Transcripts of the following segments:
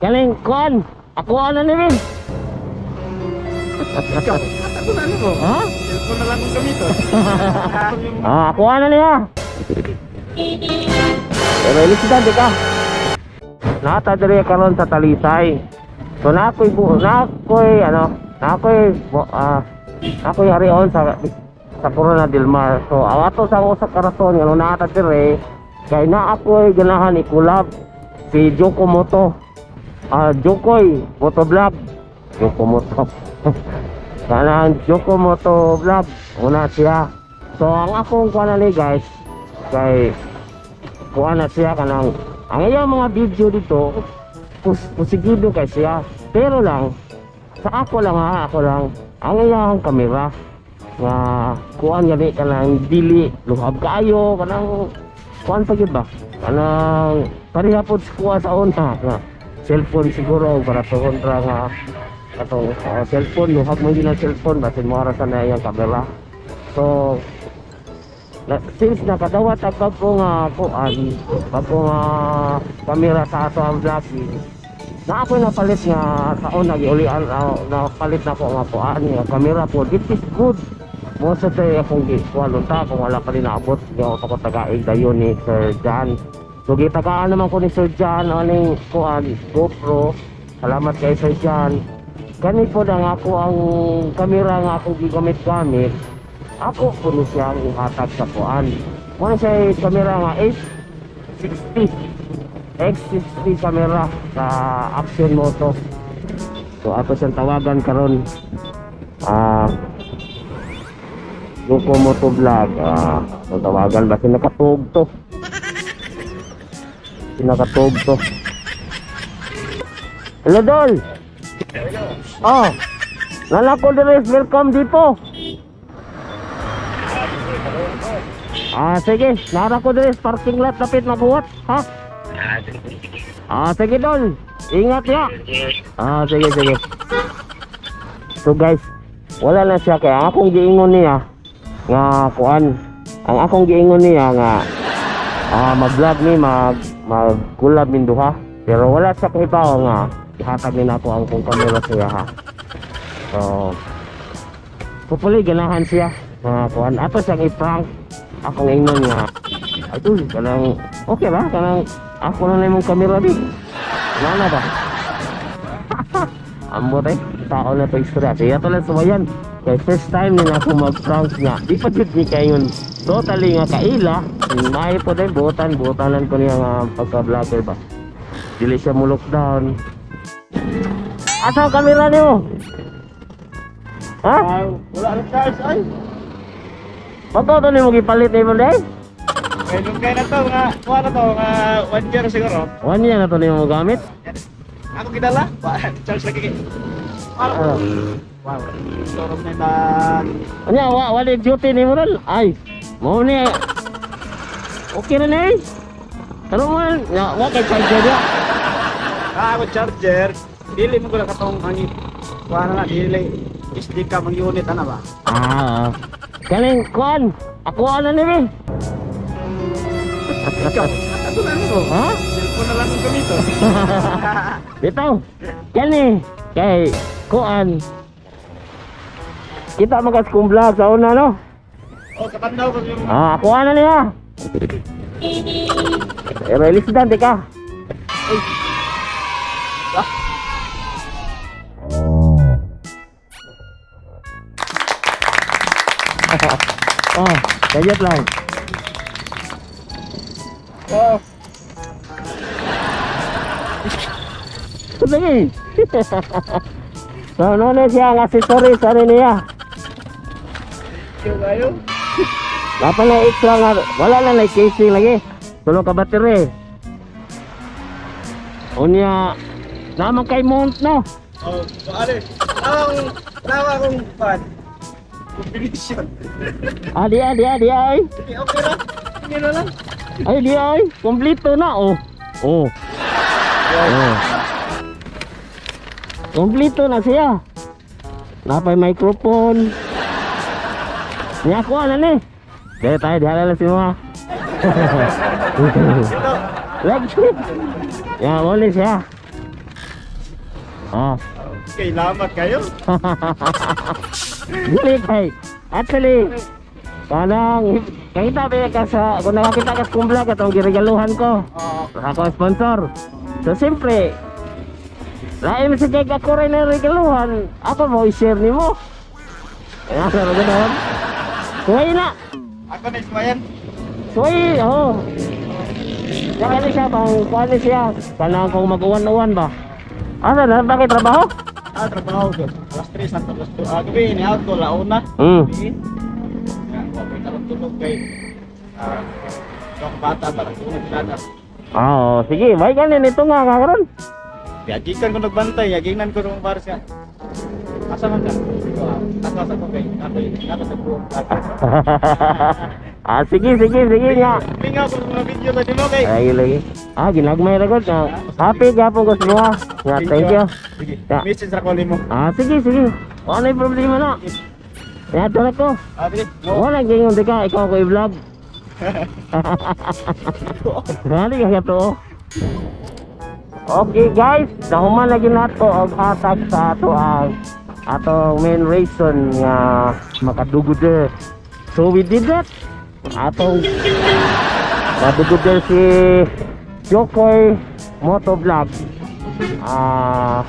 Kaning kuan, ako ana ni Bin. Ikaw, ako na ano mo. Ha? Cellphone na lang kong gamiton. Ah, ako ana niya. Pero ilisdan di ka. Nata diri karon sa Talisay. So na ako'y na ako'y ano, na ako'y na ako'y harion sa Corona del Mar. So ang ato sa usa ka rason ngano naa ta diri kay na ako'y ganahan i-collab si Joko Moto. Ah, Jokoy Moto Vlog. Joko Moto. Kanang Joko Moto Vlog. Una siya. So ang akong kuan ni guys kay kuan na siya kanang ang iyang mga video dito pusigido kay siya, pero lang sa ako lang, ha, ako lang ang iyang kamera nga kuan gani kanang dili luhab kaayo, kanang kuan pa gyud ba, kanang pareha pod sa kuha sa una nga cellphone siguro para sa kontra nga katong cellphone luhab man gyud ang cellphone basin mo sa na iyang kamera. So na, since nakadawat ang bago nga kuan, bago nga kamera sa ato ang vlogging na ako napalit nga sa una giulian, napalit na ko nga kuan nga kamera po. It is good mo sa tayo akong gikuan unta kung wala pa rin naabot di ako pa ko tagaig dayon ni Sir John. So gitagaan naman ko ni Sir John aning kuan GoPro. Salamat kay Sir John. Kani po na nga ako ang kamera nga ako gigamit-gamit, ako po ni siyang ihatag sa kuan. Muna siya kamera nga 860 X60 kamera sa Action Moto. So ako siyang tawagan karon. Ah, Joko Moto Vlog. Ah, so tawagan ba sinakatug to? Sinakatug to. Hello, Dol. Oh. Nalako dire, welcome dito. Ah, sige. Nara ko dire parking lot lapit mabuhat, ha? Ah, sige, Dol. Ingat ya. Ah, sige, sige. So guys, wala na siya kaya ang akong giingon niya nga kuan. Ang akong giingon niya nga mag-vlog ni mag collab min duha. Pero wala sa kahibaw nga ihatag ni nako ang kong kamera siya, ha. So hopefully ganahan siya nga kuan. Ato siyang i-prank akong ingnon nga ay tol, kanang okay ba kanang ako na imong kamera di. Wala na ba? Ambot eh, tao na to istorya. Siya to lang sumayan. Kay first time ni ako mag-prank nga. Di pa jud ni kayon totally nga kaila. May po din butan, butanan ko niya nga pagka-vlogger ba. Dili siya mo lockdown. Asa ang kamera niyo? Ha? Wala na charge ay. Bato to nimo gipalit nimo day? Kay lugay na to nga kuha na to nga 1 year siguro. 1 year na to nimo gamit? Ako gidala, wa charge lagi kay. Ah. Wow. Turog na tag. Anya wa wala duty nimo ron. Ay, mo ni. Okay na ni. Pero man, ya, wa kay charger ya. Ah, ako charger. Dili mo ko lang katong ang kuha na dili SD cam ang unit ana ba? Ah. Kaning kuan, ako ana ni Bin. Ikaw, ako na ano mo. Ha? Cellphone na lang kong gamiton. Bitaw. Kani kay kuan. Kita magas kong vlog sa una no. Oh, katandaw ko yung Ah, ako ana niya. Eh, release dan di ka. Oh, kayat lang. Oh, Lagi. So, ano na siya ang accessories ano niya. yung kayo. Dapat na extra nga, wala na na casing lagi. Tulo ka battery. Unya, naman kay mount no. Oh, ano? Ang nawa akong pan. Combination. Ah, di ay, di ay, di ay. Okay, okay ra. Sige na lang. Ay, di ay. Kompleto na, oh. Oh. Oh. Kompleto na siya. Napay microphone. Niya ko ano ni. Dahil tayo, dihala lang si mga. Ito. Like, ya, boleh siya. Ah. Okay, lamat kayo. Dili kay. Actually, kanang kakita ba ka sa kung nakakita ka sa kong vlog atong giregaluhan ko. Oo. Ako ang sponsor. So siyempre, lain sa kay ako rin ang regaluhan, ako mo i-share nimo. Kaya sa ganoon. Suway na. Ako na ismayan. Suway, oh. Kaya ni siya pang kuan ni siya. Kanang kung mag-uwan-uwan ba. Asa na bakit trabaho? Ah, trabaho ko. Alas 3 hangtod alas 2. Ah, gabi ni out ko launa. Gabi. Ya, wa ko'y tarong tulog kay ah, yung bata para tulog sana. Ah, oh, sige, may ganin ito nga karon. Yagikan ko nagbantay, yaginan ko nung baris nga. Asa man ka? Ikaw, ah, ako sa ko kay ako ako sa buong. Ah, sige, sige, sige nga. Lingaw ko sa mga video sa nimo kay. Ay, lagi. Ah, ginagmay ra gud. Ah, happy gyapon ko sa inyo. Nga, thank you. Sige. Ya. Message ra ko nimo. Ah, sige, sige. Wala na problema na. Ya, na ko. Ah, sige. Mo. Wala gingon di ka, ikaw ko i-vlog. Dali ka to. Okay guys, nahuman lagi nato og hatag sa ato ang atong main reason nga makaduguder. So we did that. Atong naduguder si Jokoy Motovlog. Ah,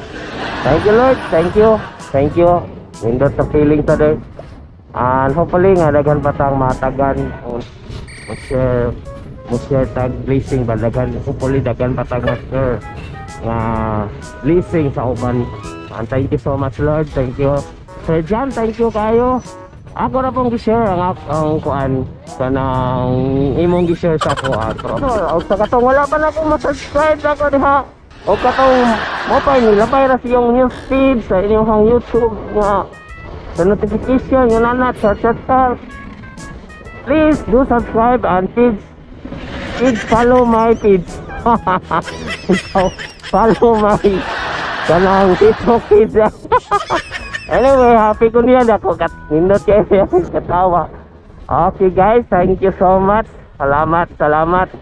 thank you Lord, thank you. Thank you. Nindot sa feeling today. And hopefully nga daghan pa tang matagan o mo share tag blessing ba, daghan, hopefully daghan pa tag ma-share nga blessing sa uban. And thank you so much, Lord. Thank you. Sir John, thank you kayo. Ako na pong gi-share ang kuan kanang imong gi-share sa ako atro. Og sa katong wala pa na akong ma-subscribe ako diha. O katong mo pa nilabay ra siyang news feed sa inyong YouTube nga sa notification nga nana chat chat chat. Please do subscribe and please please follow my feeds. Ikaw, follow my kanang Facebook feeds. Anyway, happy ko niyan ako kat nindot kayo katawa. Okay guys, thank you so much. Salamat, salamat.